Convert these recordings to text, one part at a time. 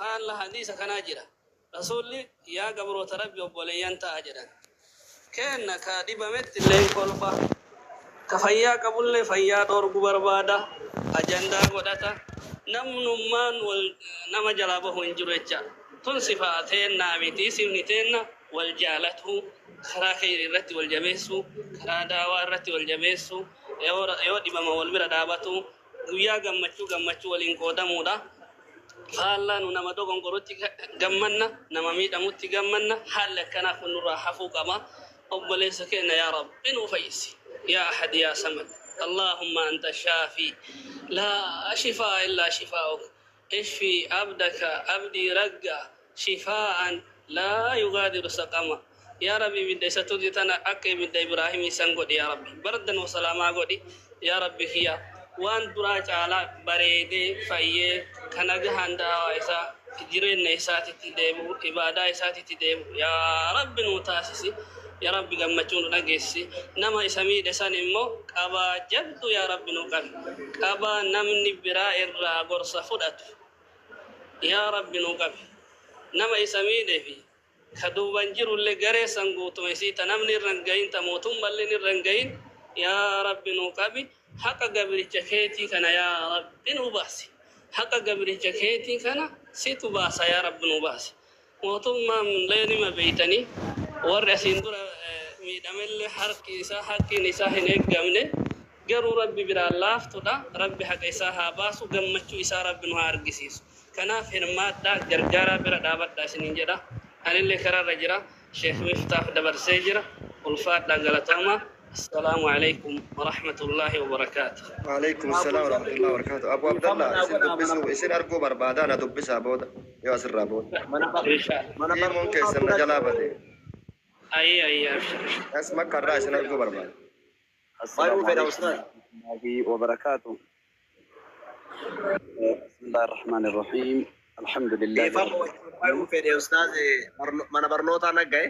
Faalla hadiisa kanaa jira. Rasuulli yaa gabroota Rabbi obboleeyyan ta'a jedhan. Keenna ka dhibametti illee kolfa. Ka fayyaa qabullee fayyaa dhoorgu barbaada. Ajandaa godhata. Namnummaan wal nama jalaa bahu hin jiru jecha. Tun sifaa teennaa miti. Sifni teenna wal jaalatuu, karaa kheyrii irratti wal jabeessuu, karaa da'waa irratti wal jabeessuu, yoo dhibama wal bira dhaabatuu, guyyaa gammachuu gammachuu waliin qoodamuudha. Faallaa nu nama dogongorutti gammanna, nama miidhamutti gammanna. Haalli akkanaa kun nurraa hafuu qaba. Obboleessa keenya yaa Rabbi nuu fayyisi. Yaa Ahad yaa Samad. Allahumma anta shaafi. Laa shifaa illaa shifaa'uk. Ishfi abdaka abdii ragga shifaa'an laa yugaadiru saqama. Yaa Rabbi ibidda isa tuqi tana akka ibidda Ibraahimii san godhi yaa Rabbi. Bardan wa salaamaa godhi yaa Rabbi kiyya. Waan duraa caalaa bareedee fayyee ka nagahaan da'awaa isaa jireenna isaatitti deebi'u ibaadaa isaatitti deebi'u yaa Rabbi nuu taasisi. Yaa Rabbi gammachuu nu dhageessisi. Nama isa miidhe san immoo qabaa jabduu yaa Rabbi nuu qabi. Qabaa namni biraa irraa gorsa fudhatu yaa Rabbi nuu qabi. Nama isa miidhe fi ka duuban jirullee garee san guutuma isii ta namni irra hin gahin ta mootummalleen irra hin gahin yaa Rabbi nuu qabi. Haqa gabricha keetii kana yaa Rabbi nuu baasi. Haqa gabricha keetii kana situ baasa yaa Rabbi nuu baasi. Mootummaan illee nima beeytanii warri asiin dura miidhamellee harki isaa haqqiin isaa hin eeggamne garuu Rabbi biraan laaftudha. Rabbi haqa isaa haa baasu gammachuu isaa Rabbi nu haa argisiisu. Kanaaf hirmaadhaa gargaaraa bira dhaabadhaa isiniin jedha. Anillee karaarra jira. Sheekh Miftaaf dabarsee jira. Ulfaadhaa galatoomaa. Assalaamu alaikum warahmatullaahi wabarakaatuh. Waalaikum salaam warahmatullahi wabarakatuh. Abu Dhiifama Abdallah naa isin godhaa mana dubbisuu isin arguu barbaadaa na dubbisaa booda yoo asirraa booda. mana Inshallah. mana Iimoon barnootaatu keessan na jalaa dhaqee bade. Ayi ayi abshir. As makkarraa isin arguu barbaada. bayuu السلام fedha عليكم ustaaz. ورحمة الله وبركاته. بسم الله الرحمن الرحيم. الحمد لله Dhiifama رب wajjin bayuu العالمين. fedhe ustaaz mana barnootaa nagga'e.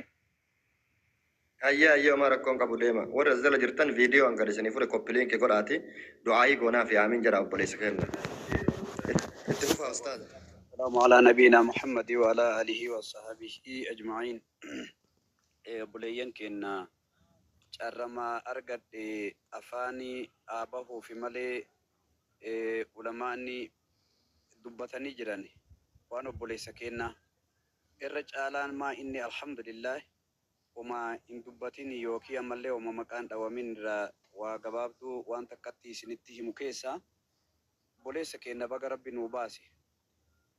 Ayyee ayyee homaa rakkoon qabu deema. Warra as jala jirtan viidiyoo hanga isinii fure copy link godhaati du'aayii goonaa fi aamiin jedha obboleessa keenya. Itti fufaa ustaaza. السلام على نبينا محمد وعلى آله وصحبه أجمعين. Obboleeyyan keenya carrama argadhe afaanii haa bahuufi malee ulamaanni dubbatanii jiran waan obboleessa keenya irra caalaan maa inni alhamdulillah oma hin dubbatin yookiin ammallee oma maqaan dhawamin irraa waa gabaabduu waan takkatti isinitti himu keessa obboleessa keenya baga Rabbi nuu baase.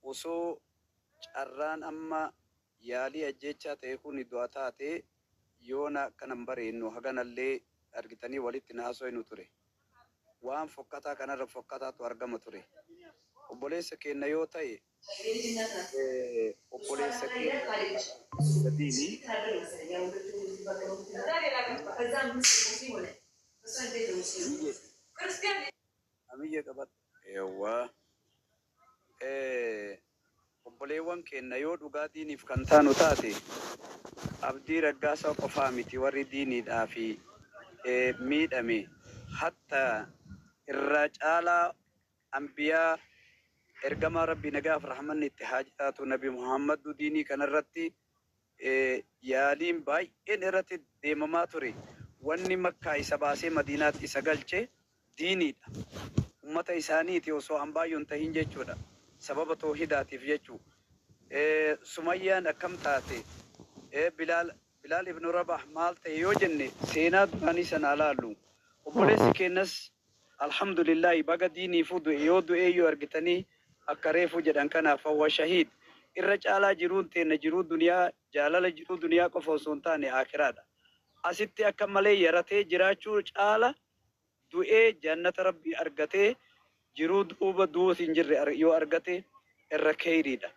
Osoo carraan amma yaalii ajjeechaa ta'e kun du'a taate yoona akkanan bareennu haganallee argitanii walitti na haasofnu ture. Waan fokkataa kanarra fokkataatu argama ture. Obboleessa keenya yoo ta'e obboleessa keenya sadiini amiyye qabadhu. Yawwa. Obboleewwan keenya yoo dhugaa diiniif kan taanu taate Abdii Raggaasaa qofaa miti warri diiniidhaa fi miidhame hatta irraa caalaa anbiyaa ergamaa Rabbii nagaaf rahmanni itti haa jiraatu Nabi Muhammaddu diinii kanarratti yaaliin baay'een irratti deemamaa ture. Wanni Makkaa isa baasee Madiinaatti isa galche diiniidha. Ummata isaaniiti osoo ambaayyuu hin tahin jechuudha. Sababa toohidaatiif jechuu. Sumayyaan akkam taate? Bilaal Bilaal ibnu Rabaah maal ta'e yoo jenne seenaa duraanii sana haa laallu. Obboleessi keennas alhamdulillaahi baga diiniifuu du'e yoo du'eeyyuu argitanii akka reefuu jedhan kana fahuwa shahiid. Irra caalaa jiruun teenna jiruu duniyaa jaalala jiruu duniyaa qofa osoo hin taane aakhiraadha. Asitti akka malee yaratee jiraachuu caala du'ee jannata Rabbii argatee jiruu duuba duuti hin jirre yoo argate irra keeyriidha.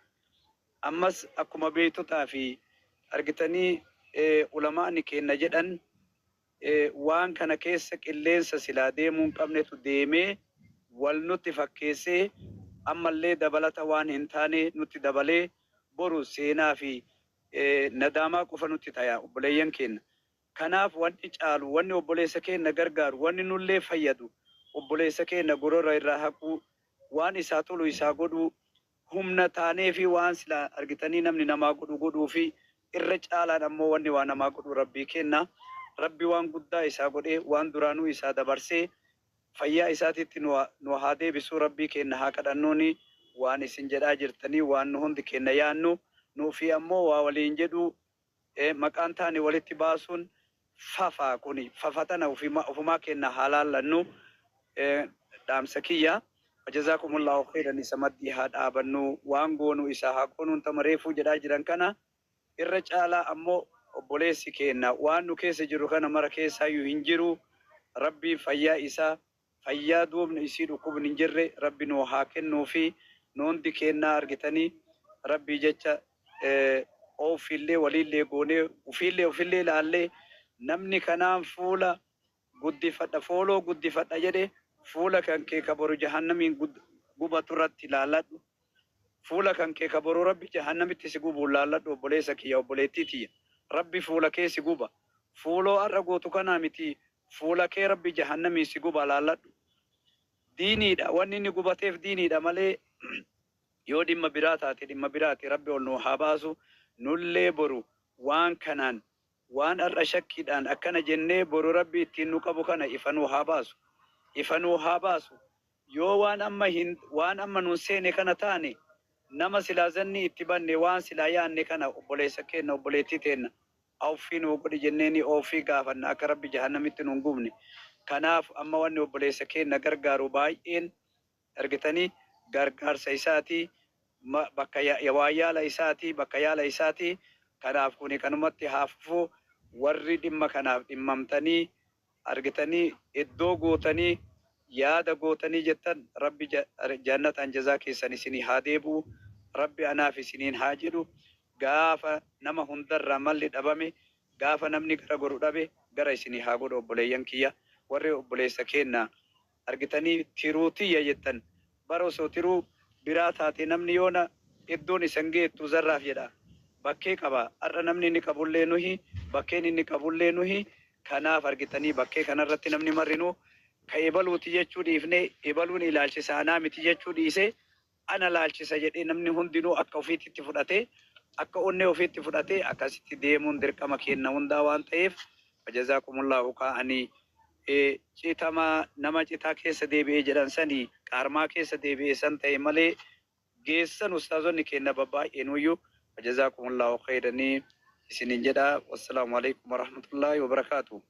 Ammas akkuma beektotaa fi argitanii ulamaa'ni keenna jedhan waan kana keessa qilleensa silaa deemuu hin qabnetu deemee wal nutti fakkeessee ammallee dabalata waan hin taane nutti dabalee boru seenaa fi nadaamaa qofa nutti taya obboleeyyan keenna. Kanaaf wanni caalu, wanni obboleessa keenna gargaaru, wanni nullee fayyadu, obboleessa keenna gorora irraa haquu, waan isaa tolu isaa godhuu, Humna taanee fi waan silaa argitanii namni namaa godhu godhuu fi irra caalaan ammoo wanni waa namaa godhu Rabbii kenna. Rabbi waan guddaa isaa godhee waan duraanuu isaa dabarsee fayyaa isaatitti nu haa deebisuu. Rabbii kenna haa kadhannuuni. Waan isin jedhaa jirtanii waan nu hundi kenna yaannu nuufi ammoo waa waliin jedhu, maqaan taane walitti baasuun fafa. Kuni fafatana ofumaa kenna haa laallannu. Dhaamsa kiyya, wajazaakumullaahu khayran. Isa maddii haa dhaabannu, waan goonu isa haa goonuun. Tama reefuu jedhaa jiran kana irra caalaa ammoo obboleessi kenna waan nu keessa jiru kana mara keessaayyuu hin jiru. Rabbiin fayyaa isaa, fayyaa duubni isii dhukkubni hin jirre, Rabbi nuu haa kennuu fi nu hundi kennaa argitanii Rabbii jecha oofillee waliillee goonee ufiillee ufillee ilaallee. Namni kanaan fuula guddifadha, follow guddifadha jedhe, fuula kan kee ka boru jahannamiin gubatu irratti ilaalladhu. Fuula kan kee ka boru Rabbi jahannamitti si gubuun laalladhu. Obboleessa kiyya, obboleettii tiyya, Rabbi fuula kee si guba. Follow har'a gootu kanaa miti, fuula kee Rabbi jahannamiin si guba, laalladhu. Diiniidha wanni inni gubateef, diiniidha malee yoo dhimma biraa taate dhimma biraati. Rabbi ol nu haa baasu. Nullee boru waan kanaan, waan har'a shakkiidhaan akkana jennee boru Rabbi ittiin nu qabu kana ifa nuu haa baasu, ifa nuu haa baasu. Yoo waan amma hin waan amma nun seene kana taane, nama silaa zanni itti banne, waan silaa yaanne kana, obboleessa keenna, obboleettii teenna, awfii nuu godhi jenneeni oofii gaafanna akka Rabbi jahannamitti nun gubne. Kanaaf amma wanni obboleessa keenna gargaaru baay'een argitanii gargaarsa isaati, bakka waa yaala isaati, bakka yaala isaati. Kanaaf kuni kanumatti haa fufu. Warri dhimma kanaaf dhimmamtanii argitanii iddoo gootanii yaada gootanii jettan, Rabbi jannataan jazaa keessan isinii haa deebi'u. Rabbi anaaf isiniin haa jedhu. Gaafa nama hundarraa malli dhabame, gaafa namni gara godhu dhabe, gara isinii haa godhu. Obboleeyyan kiyya, warri obboleessa keenna argitanii tiruu tiyya jettan, bara osoo tiruu biraa taate namni yoona iddoon isan geettu zarraaf jedha, bakkee qaba. Har'a namni inni qabullee nuhi, bakkeen inni qabullee nuhi. Kanaaf argitanii bakkee kanarratti namni marrinuu ka ebaluuti jechuu dhiifne, ebaluun ilaalchisa anaa miti jechuu dhiise, ana laalchisa jedhee namni hundinuu akka ofiitti fudhatee, akka onnee ofiitti fudhatee akkasitti deemuun dirqama kenna hundaa waan ta'eef, wajazaakumullahu kaa'anii citama nama citaa keessa deebi'ee jedhan sanii qaarmaa keessa deebi'ee san ta'e malee geessan ustaazonni kenna babbaay'eenuyyuu. Wajazaakumullahu khayranii isinin jedha. Wassalaamu alaikum warahmatullaahi wabarakaatu.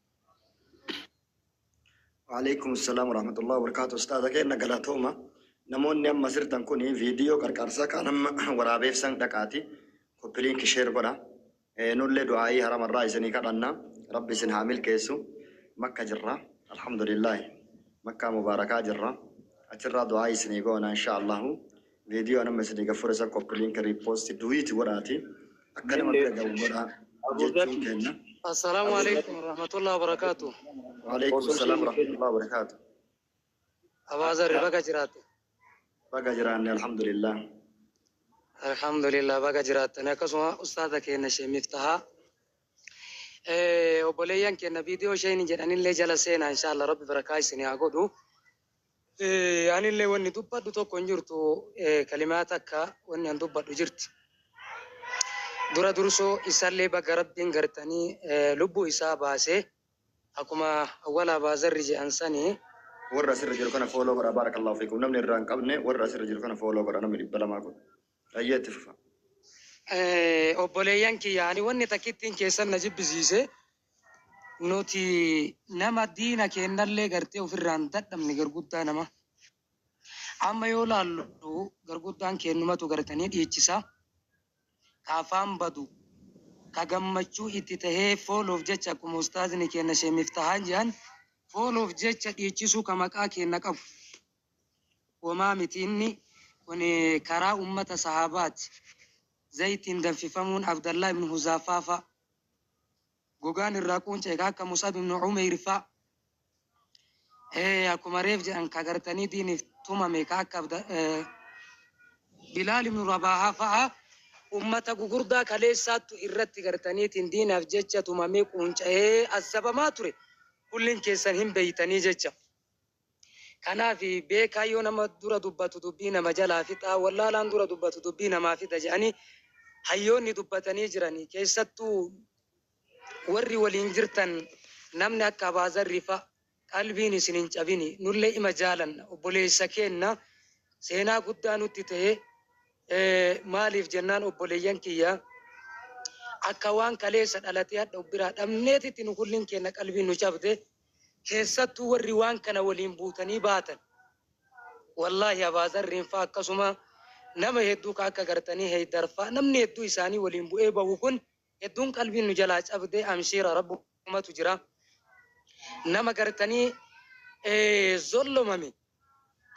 Waalaikum salam warahmatullahi wabarakatuh. Ustaaza keenya, galatooma. Namoonni amma sirtan kun viidiyoo qarqaarsaa kan amma waraabeef san dhaqaati. Copy link, share godha. Nullee du'aayii haramarraa isinii kadhanna. Rabbi isin haa milkeessu. Makka jirra. Alhamdulillahi. Makkaa mubaarakaa jirra. Achirraa du'aayii isinii goona insha Allahu. Viidiyoo nama isinii gaffure san copy link, repost, duet godhaati. Akka nama bira ga'u godha jechuun kenna. السلام عليكم ورحمة الله وبركاته. Waalaikum salam warahmatullahi wabarakatuh. Abaazarri, baga jiraatte. Baga jiraanne, alhamdulillah. Alhamdulillah, baga jiraattan. Akkasuma ustaaza keenya Shee Miftahaa. Obboleeyyan keenya viidiyoo isheen jedhanillee jala seenaa, inshallah Rabbi barakaa isinii haa godhu. Anillee wanni dubbadhu tokko hin jirtu, kalimaa takka wanni an dubbadhu jirti. Dura dursoo isallee baga Rabbiin gartanii lubbuu isaa baasee, akkuma awwala Abaazarri jedhan sanii. Warra asirra jiru kana follow godha, barakallahu fiikum. Namni irraa hin qabne warra asirra jiru kana follow godha, namni 200 kun. Ayyee, itti fufa. Obboleeyyan kiyya, ani wanni takkittiin keessan na jibbisiise, nuti nama diina kennallee gartee ofirraan dadhabne. Garguddaa nama amma yoo laallu garguddaan kennumatu gartanii dhiichisa ka afaan badu ka gammachuu itti tahee followf jecha, akkuma ustaazni kenna Shee Miftahaan jedhan, followf jecha dhiichisuu ka maqaa kenna qabu womaa miti. Inni kun karaa ummata sahaabaati. Zayitiin danfifamuun Abdallah ibn Huzaafaa fa gogaan irraa quuncee ka akka Musab ibn Umeyr fa, akkuma reef jedhan ka gartanii diiniif tumame ka akka Bilaal ibn Rabaahaa fa'a, ummata gugurdaa kaleessaattu irratti gartaniitiin diinaaf jecha tumamee quunca'ee azzabamaa ture, kullin keessan hin beeytanii jecha. Kanaaf beekaa yoo nama dura dubbatu dubbii nama jalaa fixa, wallaalaan dura dubbatu dubbii namaa fixa jedhanii hayyoonni dubbatanii jiranii. Keessattuu warri waliin jirtan namni akka Abaazarri fa'a qalbiin isin hin cabini, nullee ima jaalanna obboleessa keenna, seenaa guddaa nutti ta'e. Maaliif jennaan, obboleeyyan kiyya, akka waan kaleessa dhalatee hadha of biraa dhabneetitti nu kulliin keenna qalbiin nu cabde. Keessattuu warri waan kana waliin buutanii baatan, wallaahi Abaazarriin fa'a, akkasuma nama hedduu ka akka gartanii Heeydarfaa, namni hedduu isaanii waliin bu'ee bahu kun hedduun qalbiin nu jalaa cabde. Amshiira, rabbumatu jira. Nama gartanii zollomame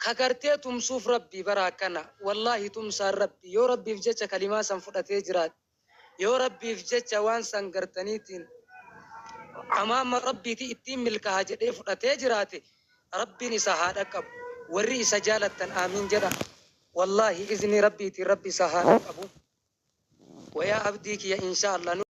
ka gartee tumsuuf Rabbi bara akkana, wallaahi tumsaan Rabbi. Yoo Rabbiif jecha kalimaa san fudhatee jiraate, yoo Rabbiif jecha waan san gartaniitiin amaama Rabbiiti ittiin milkaa'a jedhee fudhatee jiraate, Rabbiin isa haa dhaqqabu. Warri isa jaalattan aamiin jedha. Wallaahi izni Rabbiitiin Rabbi isa haa dhaqqabu. Wayaa abdii kiyya, insha Allah.